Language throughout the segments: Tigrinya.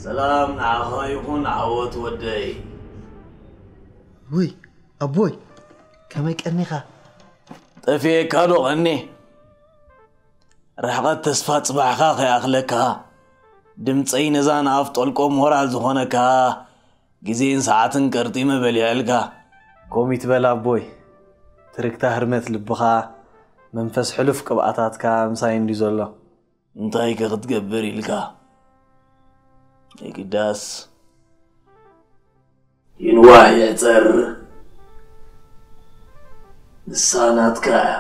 ሰላም ንዓኻ ይኹን ዓወት ወደይ። ውይ ኣቦይ፣ ከመይ ቀኒኻ? ጠፊኤካ ዶ ቀኒ? ርሕቐት ተስፋ ጽባሕኻ ከይኣኽለካ፣ ድምጸይ ነዛ ንኣፍ ጠልቆ ሞራል ዝኾነካ፣ ግዜን ሰዓትን ቀርጢመ በሊዐልካ። ኮሚት በል ኣቦይ፣ ትርግታ ህርመት ልብኻ፣ መንፈስ ሕሉፍ ቅብኣታትካ ምሳይ እንዲ ዘሎ። እንታይ ከ ክትገብር ኢልካ? የግዳስ ይንዋሕ ይዕጸር፣ ንሳ ናትካ እያ።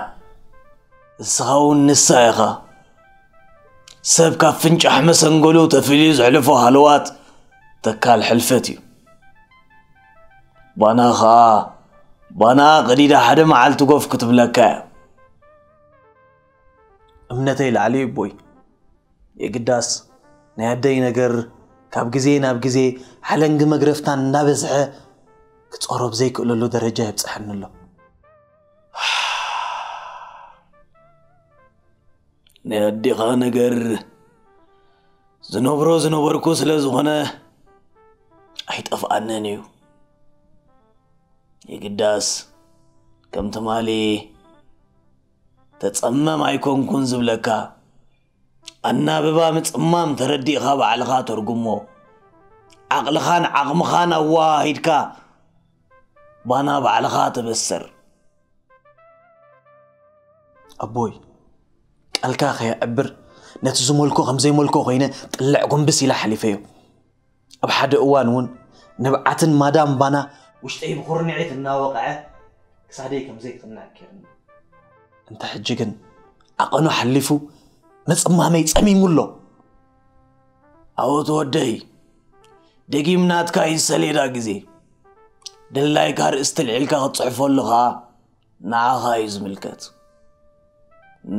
ንስኻ እውን ንሳ ኢኻ። ሰብ ካብ ፍንጫሕ መሰንገሉ ተፈልዩ ዘሕልፎ ሃለዋት ተካል ሕልፈት እዩ። ባና ኸኣ ባና ቀዲዳ ሓደ መዓልቲ ጎፍ ክትብለካ እያ። እምነተይ ላዕሊ እዩ ኣቦይ። የግዳስ ናይ ኣደይ ነገር ካብ ግዜ ናብ ግዜ ሓለንጊ መግረፍታን እናበዝሐ ክጸሮ ብዘይክእለሉ ደረጃ የብጽሐኒ ኣሎ። ናይ ኣዴኻ ነገር ዝነብሮ ዝነበርኩ ስለ ዝኾነ ኣይጠፍኣንን እዩ። የግዳስ ከም ትማሊ ተጸመም ኣይኮንኩን ዝብለካ፣ ኣናብባ ምጽማም ተረዲእኻ ባዕልኻ ተርጉሞ። ዓቕልኻን ዓቕምኻን ኣወሃሂድካ ባና ባዕልኻ ተበሰር። ኣቦይ፣ ቃልካ ከየዕብር ነቲ ዝመልኮ ከም ዘይመልኮ ኮይነ ጥልዕ ጎንብስ ኢለ ሓሊፈዮ። ኣብ ሓደ እዋን እውን ንብዓትን ማዳም ባና ውሽጠይ ብኹርንዒት እናወቕዐ ክሳደይ ከም ዘይቅንዕ ገይርኒ። እንተ ሕጂ ግን ዓቐኑ ሓሊፉ ምጽማመይ ጸሚሙ ኣሎ። ኣወት ወደይ፣ ደጊም ናትካ እዩ ሰሌዳ ግዜ። ድላይካ ርእስቲ ልዒልካ ክትጽሕፈሉ ኸኣ ንዓኻ እዩ ዝምልከት።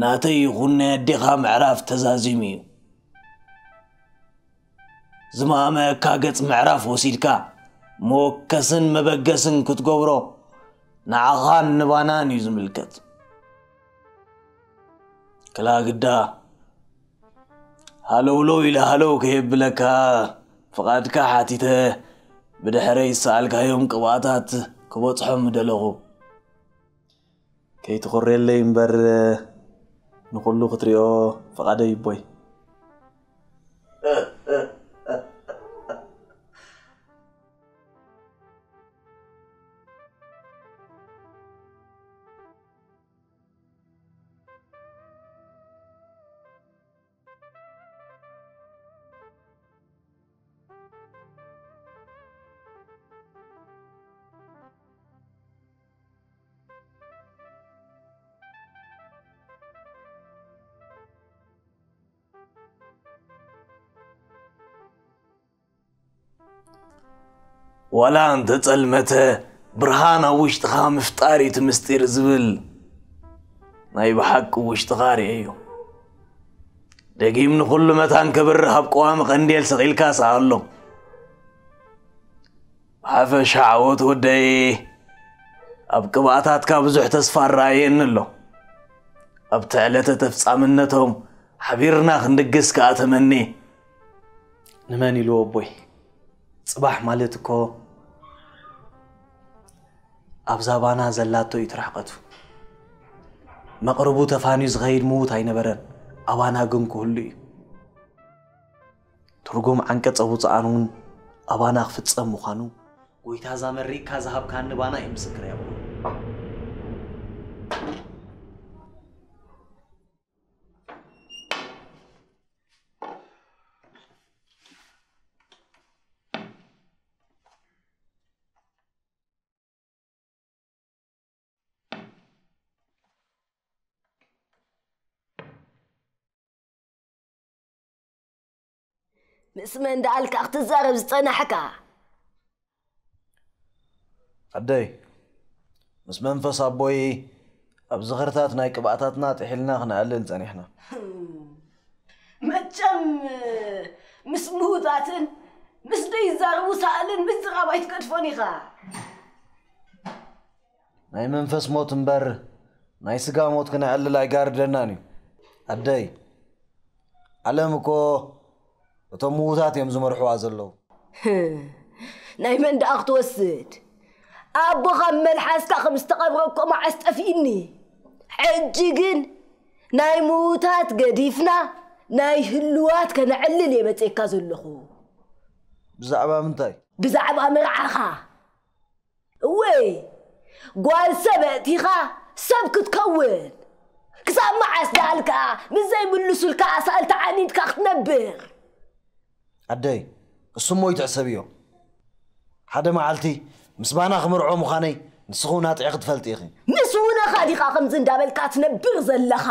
ናተይ ይኹን ናይ ኣዴኻ ምዕራፍ ተዛዚሙ እዩ። ዝማመካ ገጽ ምዕራፍ ወሲድካ መወከስን መበገስን ክትገብሮ ንዓኻን ንባናን እዩ ዝምልከት። ክላግዳ ሃለውለው ኢለ ሃለው ከየብለካ ፍቓድካ ሓቲተ ብድሕረይ ዝሰኣልካዮም ቅብኣታት ክበጽሖም ምደለኹ። ከይትኹርየለይ እምበር ንኹሉ ክትሪኦ ፍቓደይ ይቦይ። ዋላ እንተጸልመተ ብርሃን ኣብ ውሽጥኻ ምፍጣር እዩ እቲ ምስጢር ዝብል ናይ ብሓቂ ውሽጥኻ ርእየዮ። ደጊም ንኹሉ መታን ከብርህ ኣብ ቀዋሚ ቀንዴል ሰቒልካ ስኣሎ። ብሓፈሻ ዓወት ወደይ፣ ኣብ ቅብኣታትካ ብዙሕ ተስፋ ኣረኣየኒ ኣሎ። ኣብቲ ዕለተ ተፍጻምነቶም ሓቢርና ክንድግስ ከኣ ተመኒ። ንመን ኢሉ ኣቦይ? ጽባሕ ማለት እኮ ኣብዛ ባና ዘላቶ እዩ ትርሕቀቱ። መቕርቡ ተፋንዩ ዝኸይድ ምዉት ኣይነበረን፣ ኣባና ግን ክህሉ እዩ። ትርጉም ዓንቀጸ ውጽኣን እውን ኣባና ክፍጸም ምዃኑ ጎይታ እዛ መሪቕካ ዝሃብካኒ ባና እዩ ምስክር ያቦ። ምስ መን ደኣልካ ክትዛረብ ዝጸናሕካ? ኣደይ፣ ምስ መንፈስ ኣቦይ ኣብ ዝኽርታት ናይ ቅብኣታትና ጥሒልና ክንኣልን ጸኒሕና። መቸም ምስ ምዉታትን ምስ ደይዛረቡ ሳእልን ምዝራብ ኣይትገድፎን ኢኻ። ናይ መንፈስ ሞት እምበር ናይ ስጋ ሞት ክነዕልል ኣይጋርደናን እዩ። ኣደይ፣ ዓለም እኮ እቶም ምዉታት እዮም ዝመርሕዋ ዘለዉ። ናይ መን ደኣ ክትወስድ? ኣቦኻ መልሓስካ ከም ዝተቐብረ እኮ መዓስ ጠፊእኒ። ሕጂ ግን ናይ ምዉታት ገዲፍና ናይ ህልዋት ከነዕልል እየ መፅእካ ዘለኹ። ብዛዕባ ምንታይ? ብዛዕባ መርዓኻ። እወይ፣ ጓል ሰብ ኣእቲኻ ሰብ ክትከውን። ክሳብ መዓስ ደኣልካ ምስ ዘይምልሱልካ ኣሳእልቲ ዓኒድካ ክትነብር? ኣደይ፣ እሱሞ ይትሕሰብዮ። ሓደ መዓልቲ ምስ ባና ክምርዖ ምዃነይ ንስኺ እውን ኣጥዒኺ ትፈልጢ ኢኺ። ምስ ውነኻ ዲኻ ከምዚ እንዳበልካ ትነብር ዘለኻ?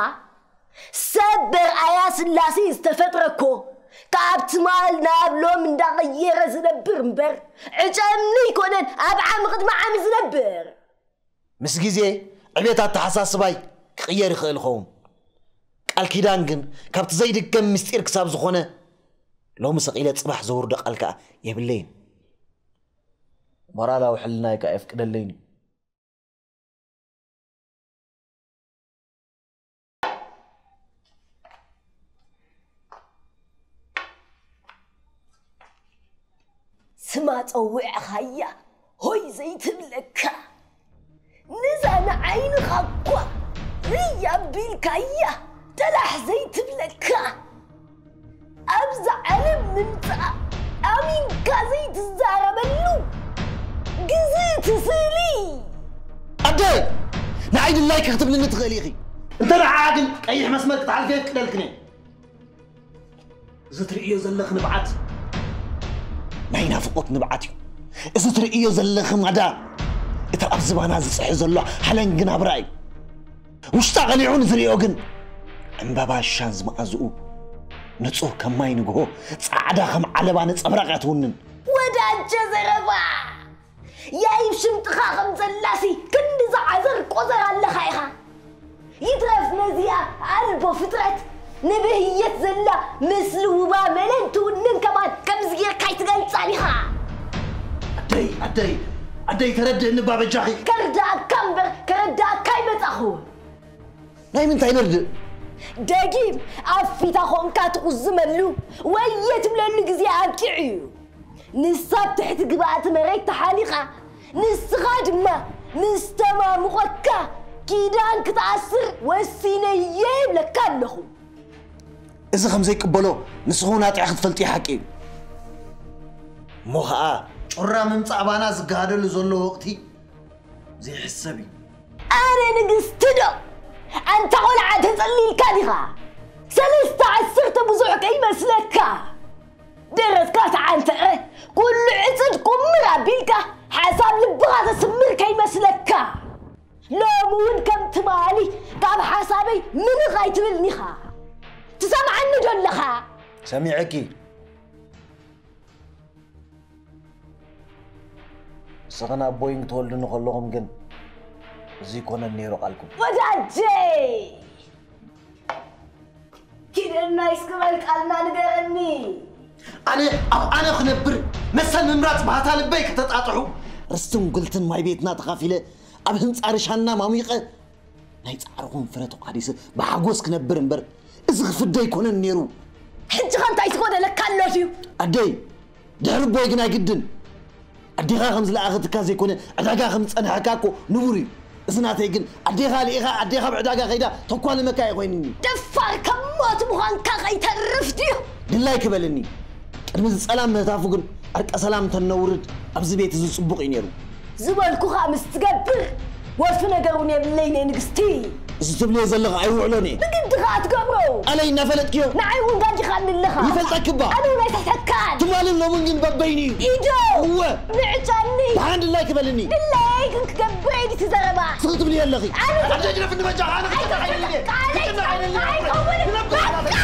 ሰብ በርኣያ ስላሴ ዝተፈጥረ እኮ ካብ ትማል ናብ ሎም እንዳቐየረ ዝነብር እምበር ዕጨምኒ ኣይኮነን ኣብ ዓሚ ቅድሚ ዓሚ ዝነብር። ምስ ግዜ ዕቤት ኣተሓሳስባይ ክቕየር ይኽእል ይኸውን። ቃል ኪዳን ግን ካብቲ ዘይድገም ምስጢር ክሳብ ዝኾነ ሎሚ ሰቒለ ጽባሕ ዘውርዶ ቃል ከኣ የብለይን። ሞራላዊ ሕልናይ ከኣ የፍቅደለይን እዩ። ስማ ጸዊዕኻያ ሆይ ዘይትብለካ፣ ነዛ ንዓይንኻ እኳ ርእይ ኣቢልካያ ደላሕ ዘይትብለካ፣ ኣብዛ ዓለም ምምጻእ ኣሚንካ ዘይትዛረበሉ ግዝእቲ ስእሊ። ኣደ! ንዓይ ድላይኪ ክትብልኒ ትኽእሊ ኢኺ። እንተ ደኣ ግን ቀይሕ መስመር ክትሓልፊ የፍቅደልክን እየ። እዚ ትርእዮ ዘለኺ ንብዓት ናይ ናፍቖት ንብዓት እዩ። እዚ ትርእዮ ዘለኺ ማዳ እቲ ኣብ ዝባና ዝጽሒ ዘሎ ሓለንጊ ናብራ እዩ። ውሽጣ ቀሊዑ ንዝርእዮ ግን ዕምባባ ሻንዝ መኣዝኡ ንጹህ ከም ማይ ንግሆ፣ ጻዕዳ ከም ዓለባ ነጸብራቕ እያ ትውንን። ወዳጀ ዘረባ! ያይብ ሽምጥኻ ከም ዘላሲ ክንዲ ዝዓዘር ቆዘር ኣለኻ ኢኻ። ይትረፍ ነዚኣ ኣልቦ ፍጥረት ንብህየት ዘላ ምስልውባ መለን ትውንን ከማን ከምዚ ጌርካ ኣይትገልጻን ኢኻ። ኣደይ ኣደይ ኣደይ ተረድእኒ እባ በጃኺ። ከርድኣካ እምበር ከረድኣካ ኣይመጻኹን። ናይ ምንታይ ንርድእ? ደጊም ኣብ ፊታ ኾንካ ትቑዝመሉ ወየ ትብለሉ ግዜ ኣብቂዑ እዩ። ንሳ ኣብ ትሕቲ ግብኣቲ መሬት ተሓሊቓ፣ ንስኻ ድማ ምስ ተማሙቐካ ኪዳን ክትኣስር ወሲነ እየ ይብለካ ኣለኹ። እዚ ከም ዘይቅበሎ ንስኺ እውን ኣጥዕኺ ትፈልጢ ሓቂ እዩ። እሞ ኸኣ ጩራ ምምጻእ ባና ዝገሃደሉ ዘሎ ወቕቲ ዘይሕሰብ እዩ። ኣነ ንግስቲ ዶ? ኣንታ ቖልዓ ተጸሊልካ ዲኻ? ሰለስተ ዓሰርተ ብዙሕ ከይመስለካ። ደረትካ ተዓንተረ፣ ኩሉ ዕጽድ ቁምር ኣቢልካ ሓሳብ ልብኻ ተስምር ከይመስለካ። ሎሚ እውን ከም ትማሊ ካብ ሓሳበይ ምንቕ ኣይትብልን ኢኻ። ትሰምዓኒ ዶ ኣለኻ? ሰሚዐኪ። ንስኽን ኣቦይን ክትወልዱኒ ከለኹም ግን እዚ ይኮነን ነይሩ ቃልኩም። ወዳጀይ! ኪደና እስኪ በል ቃልና ንገረኒ። ኣነ ኣብ ኣነ ክነብር መሰል ምምራፅ ባህታ ልበይ ከተጣጥሑ ርስትን ጉልትን ማይ ቤትና ተኻፊለ ኣብ ህንፃ ርሻና ማሚቐ ናይ ጻዕርኹም ፍረ ተቋዲሰ ብሓጎስ ክነብር እምበር እዚ ክፍደ ኣይኮነን ነይሩ። ሕጂ ኸ እንታይ ትጎደለካ ኣሎ ድዩ? ኣደይ ድሕሪ ኣቦይ ግን ኣይግድን። ኣዴኻ ከም ዝለኣኸትካ ዘይኮነ ዕዳጋ ከም ዝጸንሐካ እኮ ንቡር እዩ። እዚ ናተይ ግን ኣዴኻ ልኢኻ ኣዴኻ ኣብ ዕዳጋ ከይዳ ተኳልመካ እዩ ኮይንኒ። ደፋር ከም ሞት ምዃንካ ከይተርፍ ድዩ? ድላይ ክበልኒ። ቅድሚ እዚ ጸላም ምህታፉ ግን ዕርቀ ሰላም እንተነውርድ ኣብዚ ቤት እዚ ጽቡቕ እዩ ነይሩ። ዝበልኩኻ ምስ ትገብር ወልፊ ነገር እውን የብለይን እየ ንግስቲ። እዚ ትብልዮ ዘለኺ ኣይውዕሎን እየ። ብግዲ ኸኣ ትገብሮ። ኣነ እናፈለጥክዮ። ንዓይ እውን ጋዲኻኒ ኣለኻ። ይፈልጠኪ እባ። ኣነ እውን ኣይትሕተካን። ትማልን ሎምን ግን በበይኑ እዩ። ኢዶ። እወ። ምዕጫኒ። ደሓን ድላይ ክበልኒ። ድለየይ ግን ክገብር እየ ድቲ ዘረባ። ስኺ ትብልዮ ኣለኺ። ኣነ ኣደ ግደፍኒ በጃኻ ኣነ ክጥና ዓይነልየ። ክጥና ዓይነልየ። ኣይከውንን። በቃ።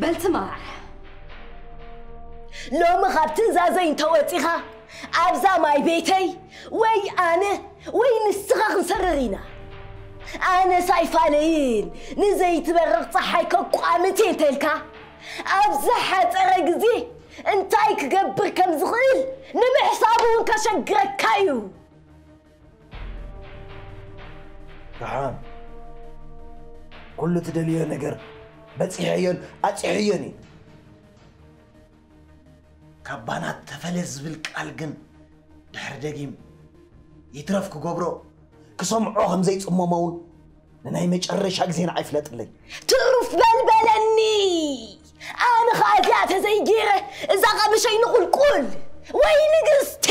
በል ስማዕ፣ ሎሚ ካብ ትእዛዘይ እንተወጺኻ ኣብዛ ማይ ቤተይ ወይ ኣነ ወይ ንስኻ ክንሰርር ኢና። ኣነ ሳይፋለይን ንዘይትበርቕ ጸሓይ ከቋምት እየ እንተልካ፣ ኣብ ዝሓጸረ ግዜ እንታይ ክገብር ከም ዝኽእል ንምሕሳብ እውን ከሸግረካ እዩ። ደሓን፣ ኩሉ ትደልዮ ነገር በጺሐዮን ኣጺሐዮን እዩ። ካብ ባና ተፈለ ዝብል ቃል ግን ድሕሪ ደጊም ይትረፍ ክገብሮ ክሰምዖ ከም ዘይጽመሞ እውን ንናይ መጨረሻ ግዜ ንዓይ ፍለጥለይ። ትሩፍ በል በለኒ። ኣነ ኸዓ እዚኣ ተዘይገይረ እዛ ቀምሸይ ንቑልቁል ወይ ንግስቲ።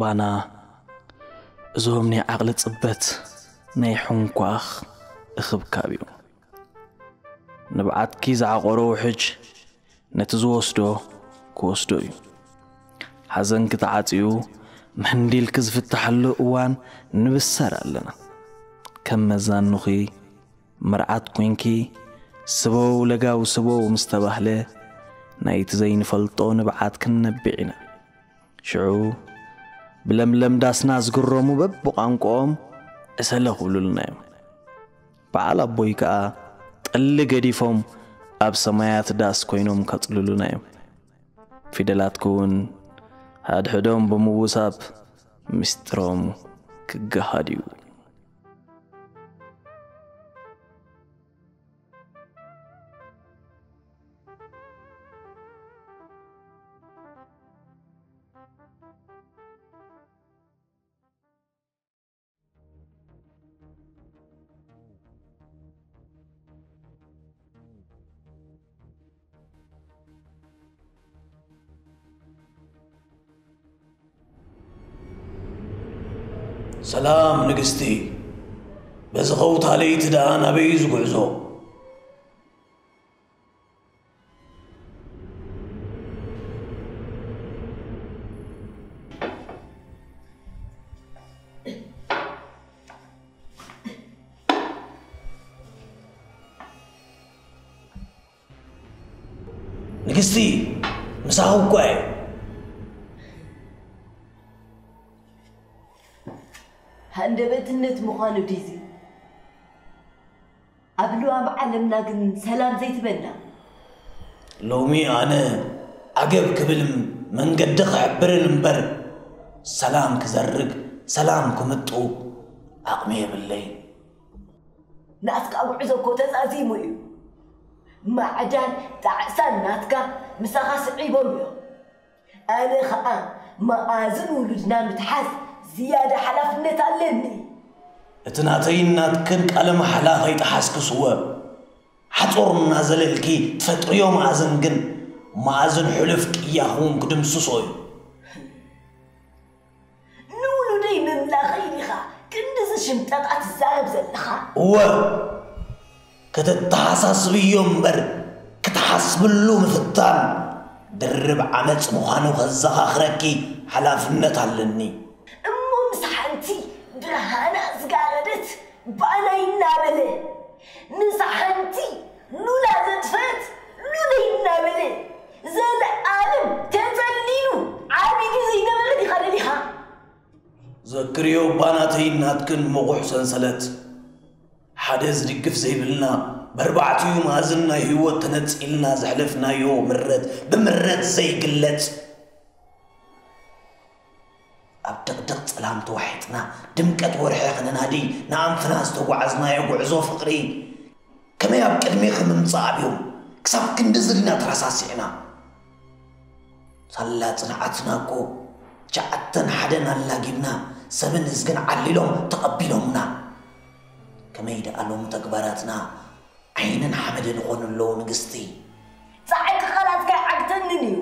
ባና እዞም ናይ ዓቕሊ ጽበት ናይ ሕንኳኽ እኽብካብ እዩ። ንብዓትኪ ዝዓቖሮ ውሕጅ ነቲ ዝወስዶ ክወስዶ እዩ። ሓዘንኪ ተዓጽዩ መንዲልኪ ዝፍታሓሉ እዋን ንብሰር ኣለና። ከም መዛኑኺ መርዓት ኮንኪ ስበው ለጋው ስበው ምስ ተባህለ ናይቲ ዘይንፈልጦ ንብዓት ክንነብዕ ኢና። ሽዑ ብለምለም ዳስና ዝግረሙ በብቋንቋኦም እሰለ ክብሉልና እዮም። በዓል ኣቦይ ከኣ ጠሊ ገዲፎም ኣብ ሰማያት ዳስ ኮይኖም ከጽልሉና እዮም። ፊደላትኪ እውን ሃድሕዶም ብምውሳብ ምስጢሮም ክገሃድ እዩ። ሰላም ንግስቲ፣ በዚ ኸውታ ለይቲ ደኣ ናበይ እዩ ዝጉዕዞ? ንግስቲ፣ ምሳኺ እኳ እየ። ሃንደበትነት ምዃኑ ድዩ እዚ? ኣብ ልዋም ዓለምና ግን ሰላም ዘይትበና። ሎሚ ኣነ ዓገብ ክብል መንገዲ ክሕብርን እምበር ሰላም ክዘርግ ሰላም ክምጡ ዓቕሚ የብለይ። ናትካ ጉዕዞ እኮ ተዛዚሙ እዩ። ማዕዳን ጣዕሳን ናትካ ምሳኻ ስዒቦም እዮም። ኣነ ኸኣ መኣዝን ውሉድና ምትሓዝ ዝያዳ ሓላፍነት ኣለኒ። እቲ ናተይን ናትክን ቃለ ማሕላ ከይጠሓስኪ ስወ ሓጾር እናዘለልኪ ትፈጥርዮ መኣዝን ግን መኣዝን ሕሉፍ ቅያኹም ክድምስሶ እዩ። ንውሉደይ ምምላኸይ ዲኻ ክንድዚ ሽምጠጣ ትዛረብ ዘለኻ? እወ ከተተሓሳስብዮ እምበር ክትሓስብሉ ምፍታን ድርብ ዓመፅ ምዃኑ ከዘኻኽረኪ ሓላፍነት ኣለኒ። እሞ ምስ ሓንቲ ብርሃና ዝጋረደት ባናይ እናበለ ምስ ሓንቲ ሉላ ዘጥፈት ሉለይ እናበለ ዘለኣለም ተጸሊሉ ዓቢዱ ዘይነበረ ዲኻ ደሊኻ? ዘክርዮ ባናተይ ናትክን ምቑሕ ሰንሰለት ሓደ ዝድግፍ ዘይብልና በርባዕቲኡ መኣዝን ናይ ህይወት ተነጺልና ዘሕለፍናዮ ምረት ብምረት ዘይግለጽ ኣብ ድቕድቕ ጸላም ተዋሒጥና ድምቀት ወርሒ ከነናዲ ንኣንፍና ዝተጓዓዝናዮ ጉዕዞ ፍቕሪ ከመይ ኣብ ቅድሜኺ ምምጻእ ኣብዮም ክሳብ ክንድዚ ዲና ተረሳሲዕና ሳላ ጽንዓትና እኮ ትሽዓተን ሓደን ኣላጊብና ሰብን እዝግን ዓሊሎም ተቐቢሎምና ከመይ ደኣ ሎሚ ተግባራትና ዓይንን ሓመድን ይኾኑ ኣለዉ ንግስቲ። ጻዕቂ ቃላትካ ኣይዓግተንን እዩ።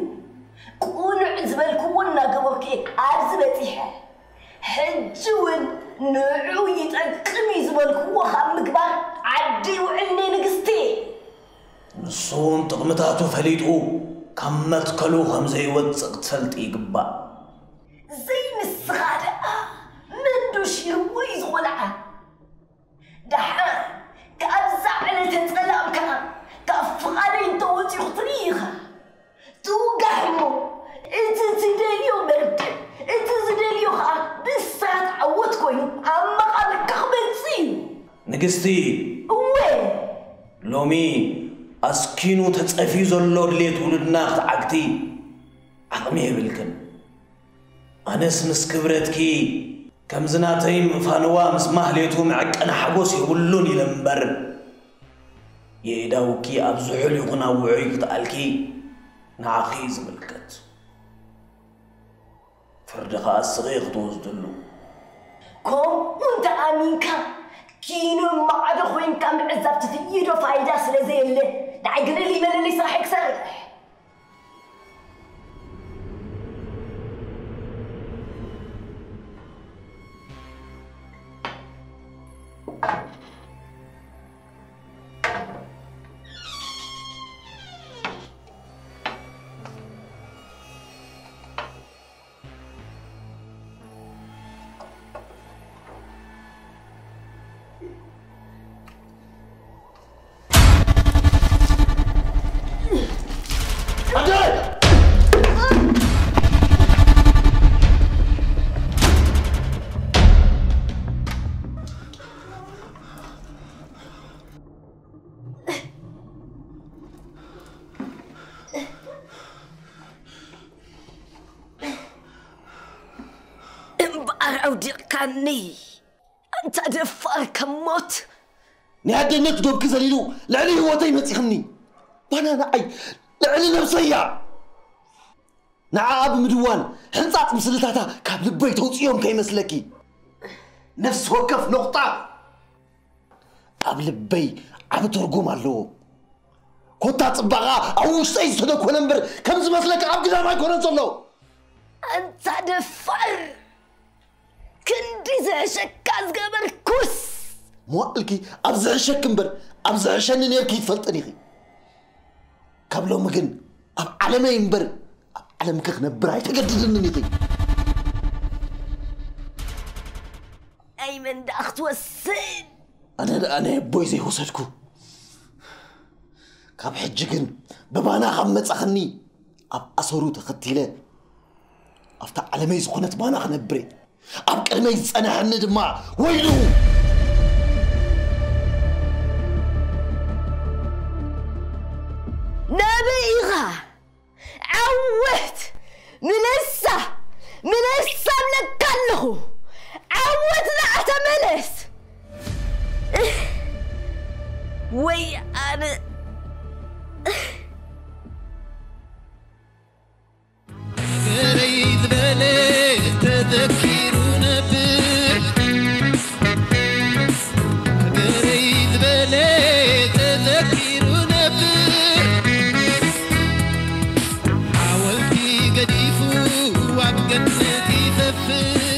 ቅኑዕ ዝበልክዎ እናገበርኩ እየ ኣብዚ በፂሐ። ሕጂ እውን ንዕኡ ይጠቅም እዩ ዝበልክዎ ካብ ምግባር ዓዲ ይውዕል እኔ ንግስቲ። ንሱ እውን ጥቕምታቱ ፈሊጡ ካብ መትከሉ ከም ዘይወፅእ ክትፈልጢ ይግባእ። ዘይንስኻ ደኣ መን ዶ ሽርዎ እዩ ዝኾልዓ? ደሓን ካብዛ ዕለተ ጸላም ከኣ ካብ ፍቓደይ እንተወጺኡ ክትርኢ ኢኻ። ትውጋሕ እሞ እቲ ትደልዮ መርድእ፣ እቲ ዝደልዮ ከኣ ብስራት ዓወት ኮይኑ ኣብ መቓብርካ ክመጽእ እዩ። ንግስቲ፣ እወ። ሎሚ ኣስኪኑ ተጸፍዩ ዘሎ ድሌት ውሉድና ክትዓግቲ ዓቕሚ የብልክን። ኣነስ ምስ ክብረትኪ ከምዚ ናተይ ምፋንዋ ምስ ማህሌቱ መዐቀኒ ሓጎስ የብሉን ኢለ እምበር፣ የእዳውኪ ኣብ ዝሑል ይኹን ኣብ ውዑይ ክትኣልኪ ንዓኺ እዩ ዝምልከት። ፍርዲ ኸኣ እስኺ ክትወስድሉ። ከምኡ እንተ ኣሚንካ፣ ኪኖ ማዕዶ ኮይንካ ምዕዛብ ትፍይዶ ፋይዳ ስለ ዘየለ፣ ንዓይ ግለል ይበለለይ ስራሐይ ክሰርሕ። እምበኣር ኣውዲቕካኒ፣ ኣንታ ደፋር ከም ሞት። ናይ ኣደነት ዶብኪ ዘሊሉ ልዕሊ ህይወተይ መጺኽኒ። ባና ንዓይ ልዕሊ ነብሰይ እያ። ንዓኣ ብምድዋን ሕንጻጽ ምስልታታ ካብ ልበይ ተውጽኦም ከይመስለኪ። ነፍሲ ወከፍ ነቑጣ ኣብ ልበይ ዓቢ ትርጉም ኣለዎ። ኮታ ጽባቐኣ ኣብ ውሽጠይ ዝተደኮነ እምበር ከም ዝመስለኪ ኣብ ግዳም ኣይኮነን ዘሎ። ኣንታ ደፋር! ክንዲ ዝሕሸካ ዝገበርኩስ! መዋእልኪ ኣብ ዝሕሸኪ እምበር ኣብ ዝሕሸኒ ኔርኪ ይትፈልጥን ኢኺ። ካብ ሎሚ ግን ኣብ ዓለመይ እምበር ኣብ ዓለምኪ ክነብር ኣይተገድድንን ኢኺ። ኣይ መን ደኣ ክትወስን? ኣነ ደኣ ናይ ኣቦይ ዘይወሰድኩ። ካብ ሕጂ ግን ብባና ካብ መጻኽኒ ኣብ ኣሰሩ ተኸቲለ ኣብታ ዓለመይ ዝኾነት ባና ክነብር እየ። ኣብ ቅድመይ ዝጸንሐኒ ድማ ወይሉ። ነብይ ኢኻ። ዓወት! ምለሳ! ምለሳ እብለካ ኣለኹ! ዓወት ንዓ ተመለስ! ወይ ኣነ! ገረይ ዝበለ ተዘኪሩ ነብር። ገረይ ዝበለ ተዘኪሩ ነብር። ሓወልቲ ገዲፉ ኣብ ገነት ይሰፍር።